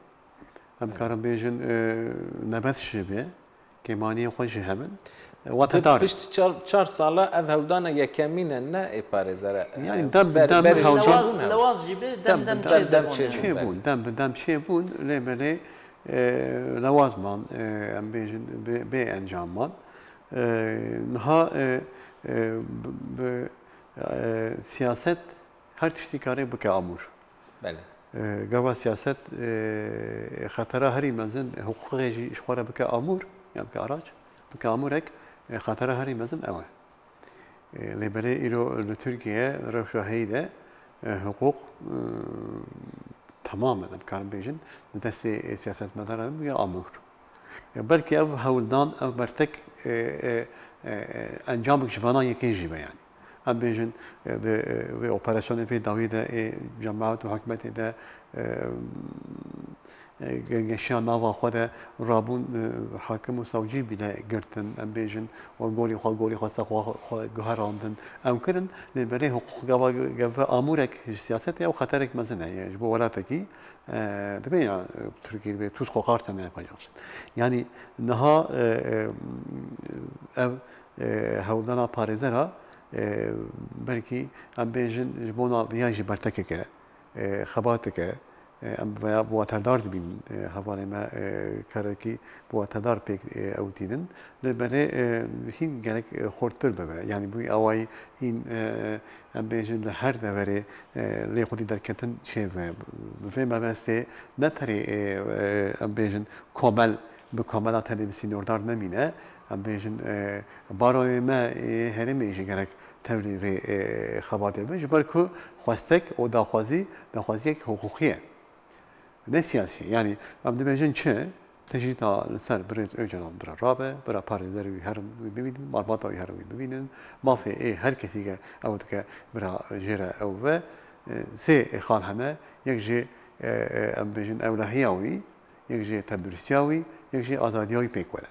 Em Evet. karin bêjin, e, nebes jî be, kêmaniyê xwe jî hebin. E, Watedar. Pişt çar, çar sala ev hewldana yekemîn e, ne ê parêzere, e, Yani dem bi ber-, dem berê hewldan- Lewaz, lewaz jî be, dem Dem bi dem dem. Dem dem çêbûn. çêbûn. Çêbûn, dem bi dem çêbûn, lê belê, e, lewaz man, e, em bêjin, bê, bê encam man. E, niha, e, e, bi, bi, e, siyaset her tiştî karê bike amûr. Belê. E, gava siyaset, e, xetera herî mezin, hiqûqê jî ji xwe re bike amûr, ya bike araç, bike amûrek, e, xetera herî mezin ew e. E, lê belê îro li Tirkiye rewşa heyî de, e, hiqûq, e, temamen, em karin bêjin, di destê, e, siyasetmedaran bûye amûr. E, belkî ev hewldan, ev bertek, e, e, e, e, encamik ji vana yekê jî be, yanî. Em bêjin, e, di, e, vê operasyonê vê dawî de, ê cemaet û hikûmetê de, e, e, ge-, geşiya nava xwe de rabûn, e, hakim û sewcî bîne girtin, em bêjin, û gorî xwe, gorî xwesta xwe, xwe guherandin. Ew kirin, lê berê hiqûq gava, gava amûrek ji siyasetê ew xeterek mezin e, ji bo welatekî, e, dibê ya, e, Tirkî dibê tuz kokar tene yapacağız. Yani niha, e, e, ev, e, hewldana parêzera, e, belkî em bêjin ji bona viya jî bertekek e, e, xebatek e, e, em veya bi waterdar dibînin, e, hevalê me, e, karekî bi waterdar pêk, e, ew tînin. Lê belê, e, hîn gerek, e, xurttir bibe. Yani bû awayî hîn, e, em bêjin li her deverê, e, lê xwedî derketin çêbe. Bi vê mebestê ne terê, e, e, em bêjin komel bi komela tenê bi sînordar nemîne. Em bêjin, e, baroyê me ê herêmê jî gerek tevlî vê, e, xebatê be. Ji ber ku xwestek û daxwazî, daxwaziyek hiqûqî ye. Ne siyasî. Yanî em dibêjin çi? Tecrîda li ser birêz Ocalan bira rabe, bira parêzerê wî herin wî bibînin, malbata wî herin wî bibînin, mafê ê her kesî ke ew dike bira jê re ew ve, e, sê xal hene, yek jê, e, e, em bêjin ewlehiya wî, yek jê tenduristiya wî, yek jê azadiya wî pêk were.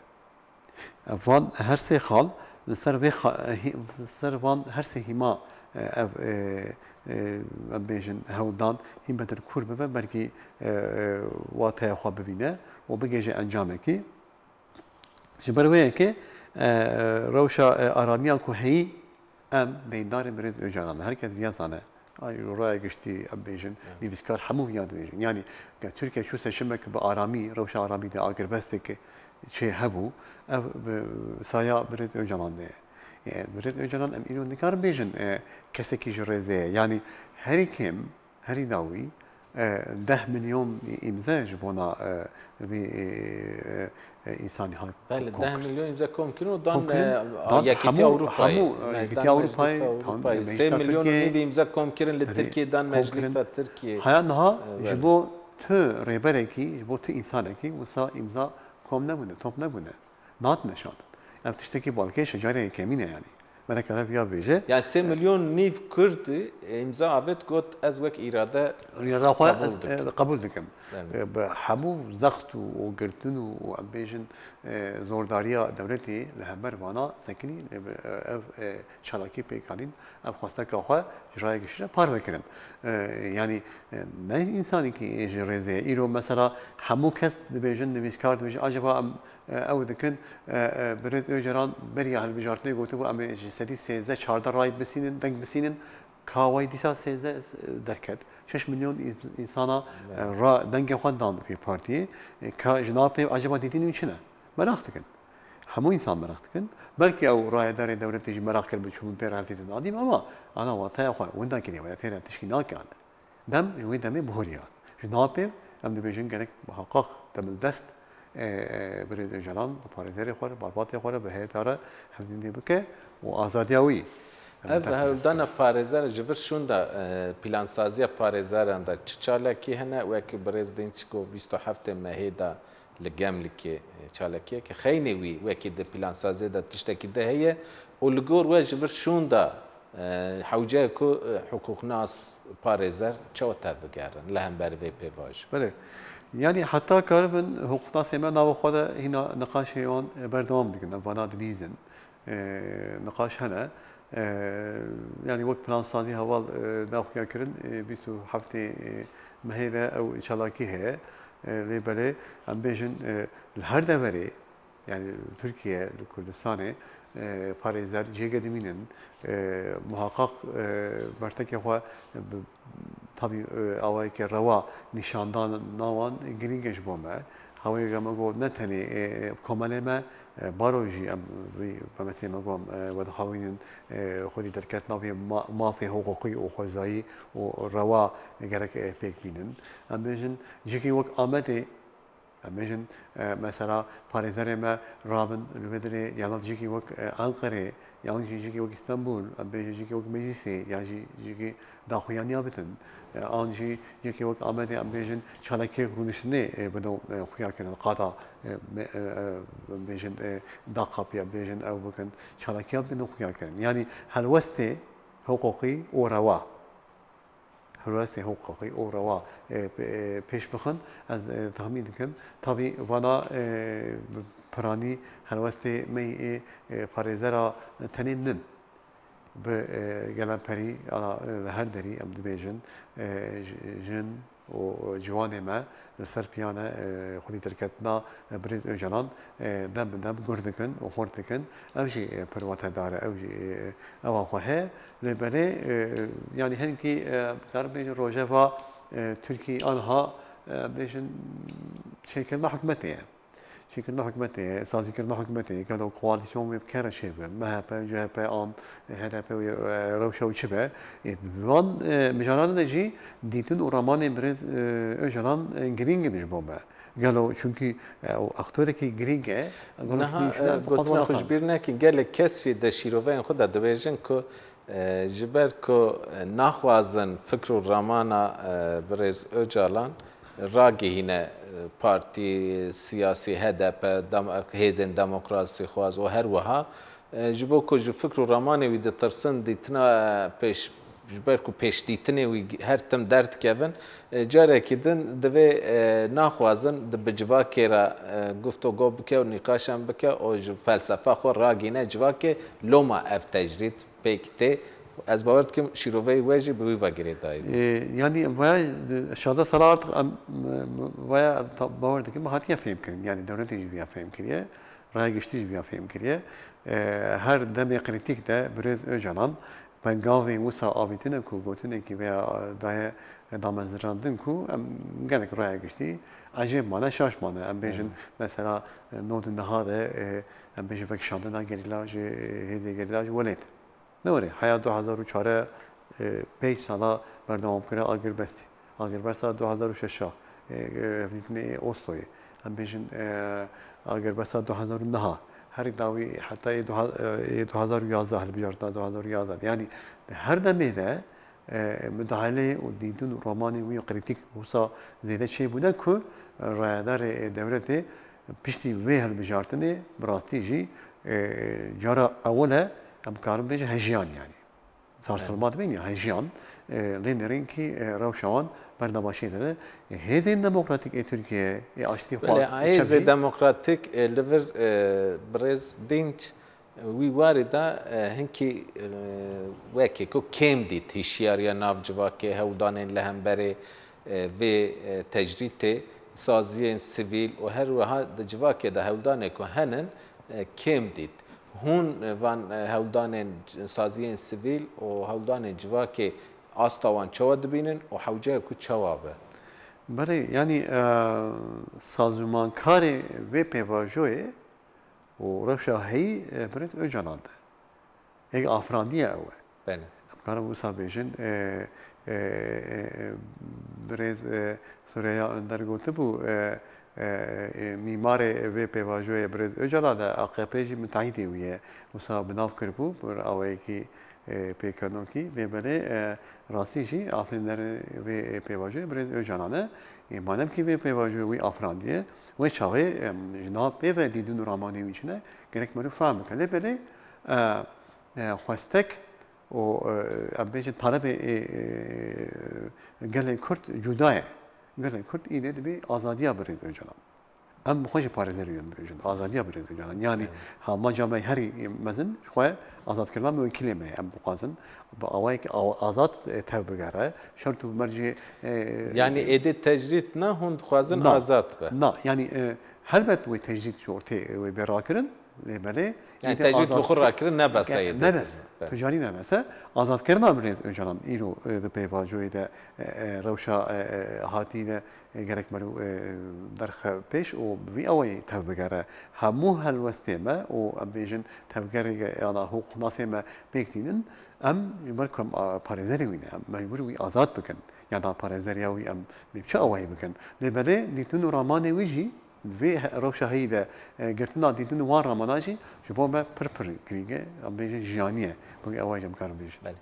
Van her sê xal li ser vê xa-, hî-, li ser van her sê hîma, e, ev, e, e, em bêjin hewldan hîn betir kûr bibe, belkî, e, e, wateya xwe bibîne û bigihêje encamekî. Ji ber wê yekê, e, rewşa, e, aramiya ku heyî Em deyndarê birêz Ocalan in. Her kes viya zane. Ay, raya giştî, em bêjin, Evet. nivîskar hemû viya dibêjin. Yanî, ke Tirkiye çû seçimek bi aramî, rewşa aramî de agirbestek çê hebû, ev bi saya birêz Ocalan de ye. E, Birêz Ocalan em îro nikarin bêjin, e, kesekî ji rêzê ye. Yanî herî kêm, herî dawî, e, deh milyon îmze ji bona, e, vî, e, e, e, însanî hat Belê, kom deh kir. milyon îmze kom kirin û dan, Kom kirin, e, dan Yekîtiya hemû, Ewropayê. hemû, e, Me-, Yekîtiya dan Ewropayê, Meclisa dan, e, Ewropayê. Meclisa Sê milyon û Tirkiyeyê, nîv îmze kom kirin li herî Tirkiyê dan kom kirin. Meclisa Tirkiyê. Haya niha E, ji belê. bo tu rêberekî, ji bo tu însanekî wisa îmza kom nebûne, top nebûne. Nat neşandin. Ev tiştekî balkêş e, carê yekemîn e yanî. Merek Eref ya bêje. Ya sê milyon nîv Kurd, e, îmza avêt, got, "Ez wek îrade Riyada xwe qebûl ez, dikim." e, qebûl dikim. Evet. E, bi hemû zext û, û girtin û, û em bêjin, e, zordariya dewletê li hember vana sekinî, e, bi, e, ev, e, çalakî pêk anîn, ev xwesteka xwe ji raya giştî re parve kirin. E, yanî, e, ne însanekî ji rêzê ye. Îro mesela hemû kes dibêjin, nivîskar dibêjin, acaba em e, ew dikin, e, e, Birêz Ocalan beriya hilbijartinê gotibû, "Em ê ji sedî sêzdeh çardeh rayî bisînin, deng bisînin." Ka wey dîsa sêzdeh, e, derket. Şeş milyon îns-, însana, e, Belê. ra dengê xwe dan vê partiyê. E, ka ji nav pê acaba dîtinî wî çi ne? Meraq dikin. Hemû însan meraq dikin. Belkî ew rayedarê dewletê jî meraq kir bi çûbûn pê re hevdîtin dadîm, ama ana wateya xwe winda kiriye, wela têra tişkî nake ane. Dem ji wê demê bihurî hat. Ji niha pê em dibêjin gerek muheqeq demildest, e, e, Birêz Ocalan bi parêzerê xwe re, malbatê xwe re, bi heyeta re hevdîtinê bike û azadiya wî. Em Ev dest bi dest hewldana bikin. parêzer ji vir şûnda, e, plansaziya parêzeran de çi çalakî hene? Wek Birêz Dînçiko bîst û heftê mehê de li Gemlikê, e, çalakiyeke xeynê wî wekî di plansaziyê de tiştekî di heye û li gor we ji vir şûnda, e, hewce ku, e, hiqûqnas parêzer çawa tevbigerin li hember vê pêvajo? Belê. Yanî heta karibin hiqûqnasê me nava xwe de hîna niqaşê wan, e, berdewam dikin, em vana dibîzin. E, niqaş hene. E, yanî wek plansazî heval, e, da xuya kirin, e, bîst û heftê, e, mehê de ew çalakî heye. E, lê belê em bêjin, e, li her deverê, yanî li Tirkiye, li Kurdistanê, e, parêzer cihê dimînin, e, muhaqaq, e, bertekê xwe bi Tabî, e, awayeke rewa nîşandana wan girîng e ji bo me. Hawayeke me got ne tenê, e, e, komelê me, e, baro jî em vî memesê me got, e, vedixwînin, e, xwedî derketina vê ma-, mafê hiqûqî û xwezayî û rewa gerek, e, pêk bînin. Em bêjin cihekî wek Amedê, Em bêjin, e, mesela parêzerê me rabin li vê derê, yan cihekî wek, e, Enqerê, yan jî cihekî wek Îstenbul, em bêjin cihekî wek Meclîsê, yan jî cihekî daxuyaniya bitin. E, an jî cihekî wek Amedê, em bêjin çalakiyek rûniştinê, e, bidin, e, xuya kirin, qada, e, me, e, e, em bêjin, e, daxapî, em bêjin ew bikin, çalakiya bidin xuya kirin. Yanî helwestê hiqûqî û rewa. Helwestê hiqûqî û rewa, e, pe-, e, pêş bixin, ez, e, texmîn dikim. Tabî vana, e, bi piranî helwestê me yê, e, parêzera tenê nin. Bi, e, gelemperî, ana, e, li her derî em dibêjin, e, j-, jin û ciwanê me li ser piyane, e, xwedî derketina, e, Birêz Ocalan, e, dem bi dem gur dikin û xurt dikin. Ev jî, e, pir watedar e, ew jî, e, ewa xwe heye. Lê belê, e, yanî hinkî, e, dikarin bêjin rojeva, e, Tirkî aniha, e, bêjin çêkirina hikûmetê ye. Çêkirina hikûmetê ye, sazîkirina hikûmetê ye, gelo koalîsyon wê bi kê re çêbe, M H P, C H P an, H D P wê, e, rewşa wî çi be? Ê, di van, e, mijaran de jî dîtin û ramanên Birêz, e, Ocalan, e, girîng in ji bo me. Gelo, çunkî, e, ew aktorekî girîng e, gelo Niha, çunkî çûne e, gotina xwe ji bîr nekin, gelek kes jî di şîroveyên xwe de dibêjin ku, e, ji ber ku, e, naxwazin fikr û ramana, e, Birêz Ocalan ragihîne, e, partî siyasî H D P, dem-, hêzên demokrasîxwaz û her wiha, e, ji bo ku ji fikr û ramanê wî ditirsin, dîtina, e, pêş, ji ber ku pêşdîtinê wî her tim derdikevin, e, carekî din divê, e, naxwazin di bi civakê re, e, guftûgo bike û nîqaşan bike û ji felsefa xwe ragihîne civakê, loma ev tecrîd pêk tê. Ez bawer dikim şîroveyê we jî bi wî ve girêdayî bû. Ê, yanî vaya, e, şazdeh sala artık em, e, vaya ta-, bawer dikim hatiye fêhm kirin. Yanî dewletê jî viya fêhm kiriye, raya giştî jî viya fêhm kiriye. E, her demê krîtîk de Birêz Ocalan pengavê wisa avîtine ku gotinekî veya daye, Damezrandin ku em gelek raya giştî ecêb mane, şaş mane. Em bêjin, mesela, e, nod û neha de, e, em bêjin vekişandina gerîla ji, e, hêzê gerîla ji welêt. Ne were, heya du hezar û çar, e, pênc sala berdewam kire agirbestî. Agirbesta du hezar û şeş, e, e, hevdîtinê Osloyê. Em bêjin, e, agirbesta du hezar û neh. Herî dawî heta yê du hezar, e, yê du hezar û yazdeh, hilbijartina du hezar û yazdeh. Yanî di her demê de, e, mudaheleyê û dîtin û ramanê wî krîtîk wisa zêde çêbûne ku, e, rayedarê, e, dewletê piştî vê hilbijartinê bi rastî jî, e, cara ewil e, em karin bêjin hejiyan yanî. Sarsılma dibên ya hejiyan, e, lê nêrînkî, e, rewşa wan bernemaşê dine. E, hêzên demokratîk ê Tirkiyeyê, ê aştî Belê, xwaz, ê hêzê çepî, demokratîk, e, li vir, e, birêz Dînç, e, wî warî de, e, hinkî, e, wekî ku kêm dît hişyariya nav civakê, hewldanên li hemberê, e, vê, e, tecrîtê, saziyên sivîl û her wiha di civakê de hewldanê ku henin, e, kêm dît. Hûn, e, van, e, hewldanên c-, saziyên sivîl û hewldanên civakê asta wan çawa dibînin û hewce ye ku çawa be? Belê, yanî, e, sazûmankarê vê pêvajoyê û rewşa heyî, e, birêz Ocalan e. Êk afirandiye ew e. Belê. Em karin wisa bêjin, e, e, e, birêz, e, Süreyya Önder gotibû, e, e, e, mîmarê vê pêvajoyê birêz Ocalan e, A K P jî mitahîdê wî ye. Wisa bi nav kiribû, bi awayekî, e, pêkenokî. Lê belê, e, rastî jî afirînderê vê, e, pêvajoyê birêz Ocalan e. E, madem kî vê pêvajoyê wî afirandiye, wê çaxê, em, ji nav pê ve dîtin û ramanê wî çi ne, gerek meriv fehm bike. Lê belê, e, e, xwestek û, e, em bêjin talebê, e, e, gelê Kurd cuda ye. Gelê Kurd îdê dibê azadiya birêz Ocalan. Em bi xwe jî parêzerê wî dibêjin, azadiya birêz Ocalan. Yanî Evet. Amaca me herî mezin ji xwe azadkirina muwekilê me ye. Em dixwazin bi awayekî aw-, azad, e, tev bigere. Şert û mercê, e, Yanî êdî tecrîd ne, hûn dixwazin Na. azad be. Na, yanî, e, helbet wê tecrîd ji ortê wê bê rakirin. Lê belê, Yani êdî tecrîd bi xwe azadkir-, rakirin ne bes e, ne bes. Evet. Tu carî ne bes e. Azadkirina birêz Ocalan îro, e, di pêvajoyê de, e, e, rewşa, e, e, hatî de, e, gerek meriv, e, derxe pêş û bi vî awayî tev bigere. Hemû helwestê me û em bêjin tevgerê yana hiqûqnasê me pêk tînin, em ji ber ku em, a, parêzerê wî ne, em mecbûr wî azad bikin. Yana parêzeriya wî em bi çi awayî bikin. Lê belê dîtin û ramanê wî jî vê he-, rewşa heyî de, e, girtina dîtin û wan ramana jî ji bo me pir pir girîng e, em bêjin jiyanî ye. Wekî ewa jî em karin bêjin. Belê.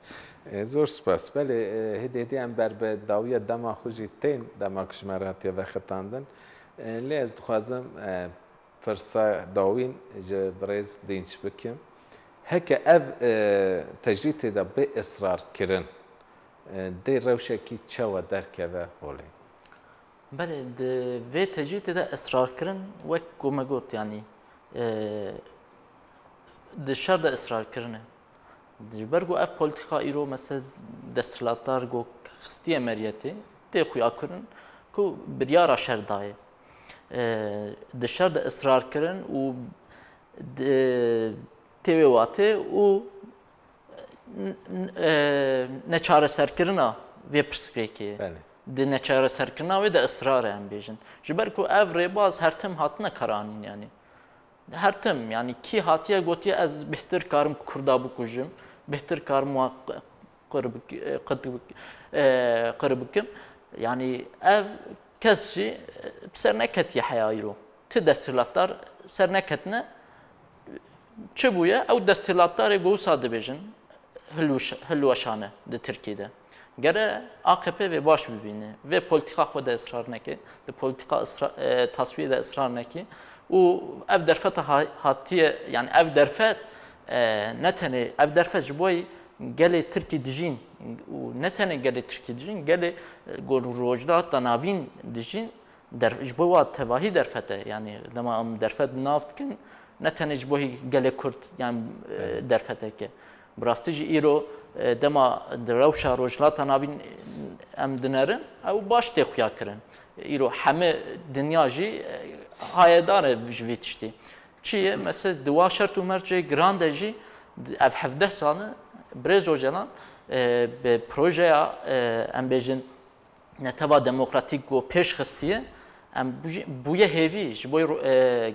E, zor spas. Belê, e, hêdî hêdî em ber bi dawiya dema xwe jî tên, dema ku ji me re hatiye vexitandin. E, lê ez dixwazim, e, pirsa dawîn ji birêz Dînç bikim. Heke ev, e, tecrîtê de bê israr kirin, e, dê rewşekî çawa derkeve holê? Belê, di vê tecrîtê de israrkirin, wek ku me got, yanî, e, di şer de israrkirin e. Ji ber ku ev polîtîka îro, mesela, desthilatdar ku xistiye meriyetê, tê xuyakirin ku biryara şer dayê. E, di şer de israrkirin û di, tê wê watê û n-, n-, e, neçareserkirina vê pirsgirêkê. Belê. Di neçareserkirina wê de israr e, em bêjin. Ji ber ku ev rêbaz her tim hatine karanîn, yanî. Her tim, yanî kî hatiye gotiye, ez bêhtir karim Kurda bikujim, bêhtir karim wan q-, qir bik-, e, qit bik-, e, qir bikim. Yanî ev kes jî, e, bi ser neketiye heya îro. Ti desthilatdar ser neketine. Çi bûye? Ew desthilatdarê ku wisa dibêjin, hilweş-, hilweşane di Tirkiyê de. Gere A K P vê baş bibîne. Vê polîtîka xwe de israr neke. Di polîtîka isra-, e, tasfiyê de israr neke. Û ev derfeta ha-, hatiye, yanî ev derfet, e, ne tenê, ev derfet ji bo gelê Tirkî dijîn û ne tenê gelê Tirkî dijîn, gelê, e, ku Rojhilata Navîn dijîn, Der-, ji bo wa tevahî derfet e. Yanî dema em derfet bi nav dikin, ne tenê ji bo hî gelê Kurd, yan, e, Evet. derfeteke. Bi rastî jî îro, e, dema di rewşa Rojhilata Navîn, e, em dinerin, ew baş tê xuya kirin. Îro heme dinya jî, e, hayedar e ji vê tiştî. Çi ye? Mesela di wa şert û mercê giran de jî ev hevdeh sal e, Birêz Ocalan, e, bi projeya, e, em bêjin, neteva demokratîk ku pêş xistiye, em bûye hêvî ji bo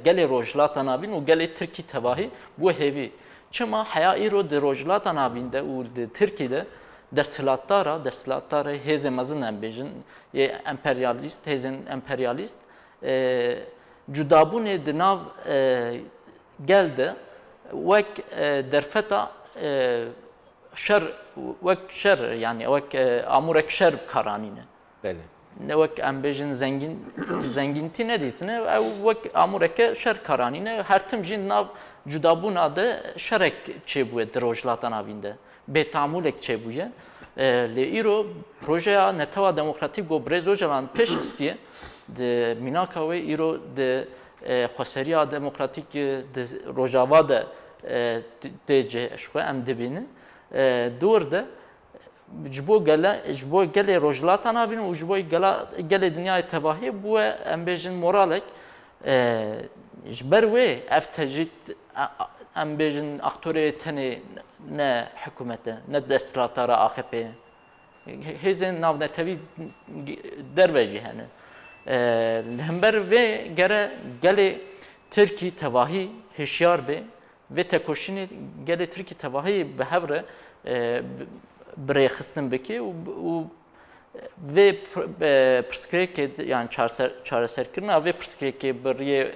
gelê Rojhilata Navîn û gelê Tirkî tevahî bûye hêvî. Çima heya îro di Rojhilata Navîn de û di Tirkî de desthilatdara, desthilatdarê hêzên mezin em bêjin, yê emperyalîst, hêzên emperyalîst, e, cudabûnê di nav, e, gel de wek, e, derfeta, e, şer, wek şer, yani wek, e, amûrek şer bi kar anîne. Belê. Ne wek em bêjin zengîn, zengîntî nedîtine, ew wek amûreke şer kar anîne. Her tim jî di nav cudabûna de şerek çêbûye di Rojhilata Navîn de. Bêtamûlek çêbûye. E, lê îro projeya Netewa Demokratîk ku Birêz Ocalan pêş xistiye, di mînaka wê îro di, e, xweseriya demokratîk, e, di Rojava de, e, tê cih, ji xwe em dibînin. E, di wir de ji bo gele, ji bo gelê Rojhilata Navîn û ji bo gela, gelê dinyayê tevahî bûye, em bêjin, moralek. E, ji ber wê ev tecrîd, e, em bêjin, aktorê tenê ne hikûmet e, ne desthilatdara A K P ye. Hêzên navnetewî derve jî hene. E, li hember vê gere gelê Tirkî tevahî hişyar be, vê tekoşînê gelê Tirkî tevahî bi hev re, e, bi, bi rêxistin bike û, û vê pir-, e, pirsgirêkê, yani çareser-, çareserkirina vê pirsgirêkê bi riyê,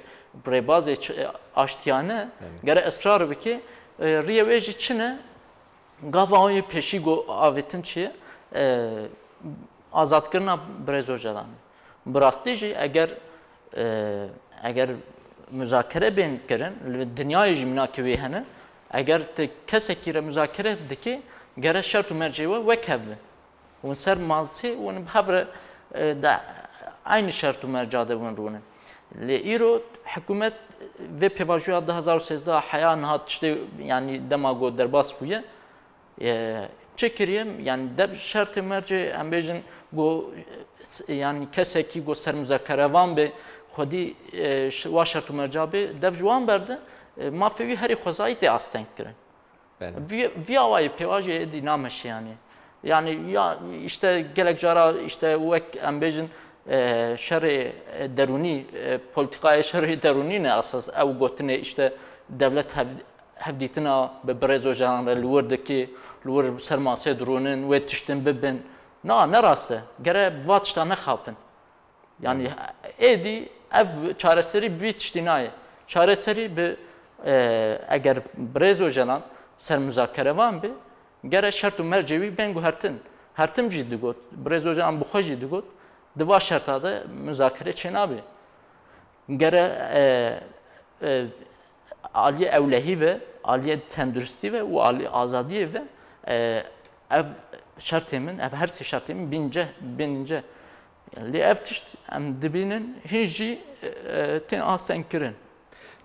bi rêbazê ç-, e, aştiyane, Evet. gere israr bike. E, riyê wê jî çi ne? Gava wê pêşî ku avêtin çi ye? E, azadkirina Birêz Ocalan e. Bi rastî jî eger, e, eger muzakere bên kirin, li dinyayê jî mînakê wê hene, eger tu kesekî re muzakere dikî, gere şert û mercê we wek hev bin. Hûn ser masê, hûn bi hev re, e, di eynî şert û merca de hûn rûnin. Lê îro hikûmet vê pêvajoya du hezar û sêzdeh heya niha tiştê, yanî dema ku derbas bûye, e, çi kiriye? Yanî dev şertê mercê, em bêjin ku, e, yanî kesekî ku ser muzakerevan be, xwedî, e, ş-, wa şert û merca be, dev ji wan berde, e, mafê wî herî xwezayî tê asteng kirin. Belê. Vî, vî awayî pêvajoyê êdî nameşe yanî. Yanî ya işte gelek cara işte wek em bêjin, e, şerê, e, derûnî, e, polîtîkayê şerê derûnî ne esas ew gotinê işte dewlet hev-, hevdîtina bi Birêz Ocalan re li wir dikî, li wir ser masê dirûnin, wê tiştin bibin. Na, ne rast e. Gere bi va tişta nexapin. Yani êdî ev çareserî bi vî tiştî nayê. Çareserî bi, e, eger Birêz Ocalan ser muzakerevan bi, gere şert û mercê wî bên guhertin. Her tim jî digot, Birêz Ocalan bi xwe jî digot, di va şerta de muzakere çênabe. Gere, e, e, aliyê ewlehî ve, aliyê tenduristî ve û aliyê azadiyê ve, e, ev şertê min, ev her sê şertê min bînce, bînce. Lê ev tişt em dibînin hîn jî, e, tên asteng kirin.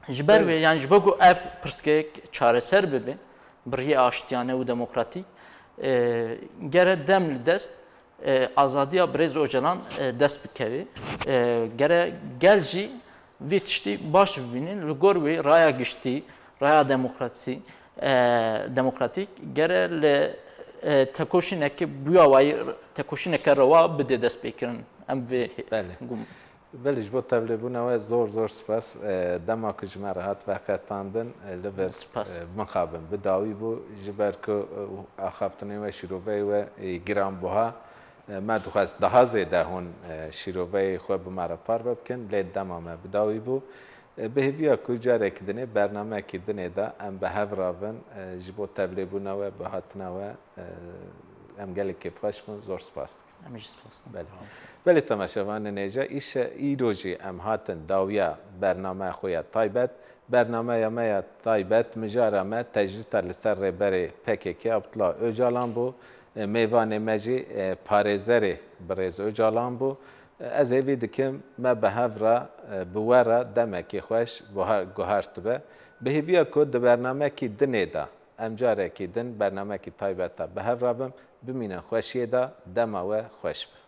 Ji ber Evet. wê, yani ji bo ku ev pirsgirêk çareser bibe, bi riyê aştiyane û demokratîk, e, gere dem li dest, e, azadiya Birêz Ocalan, e, dest bikeve. E, gere gel jî vî tiştî baş bibînin. Li gor wê raya giştî, raya demokrasî, e, demokratîk gere li, e, tekoşîneke bûyawayî, tekoşîneke rewa bide destpêkirin. Em vê Belê. gum. Belê, ji bo tevlêbûna we zor zor spas. E, dema ku ji me re hat veqetandin, e, li vir, Spas. e, mixabin bi dawî bû, ji ber ku, e, axaftinê we, şîroveyê we, e, giranbuha, e, me dixwest daha zêde hûn, e, şîroveyê xwe bi me re parve bikin, lê dema me bi dawî bû. E, bi hêviya ku carekî dinê, bernameyekî dinê de em bi hev re bin, e, ji bo tevlêbûna we, bi hatina we, e, em gelek kêfxweş bûn, zor spas dikin. Em jî spas dikin. Belê. Belê, temaşevanên hêja, îşe, îro jî em hatin dawiya bernameya xwe ya taybet. Bernameya me ya taybet, mijara me tecrîta li ser rêberê P K K Abdullah Ocalan bû. E, mêvanê me jî, e, parêzerê birêz Ocalan bû. E, ez hêvî dikim me bi hev re, e, bi we re demekî xweş guha-, guhertibe. Bi hêviya ku di bernamekî dinê de em carekî din bernamekî taybet de bi hev re bin, bimînin xweşiyê de, dema we xweş be.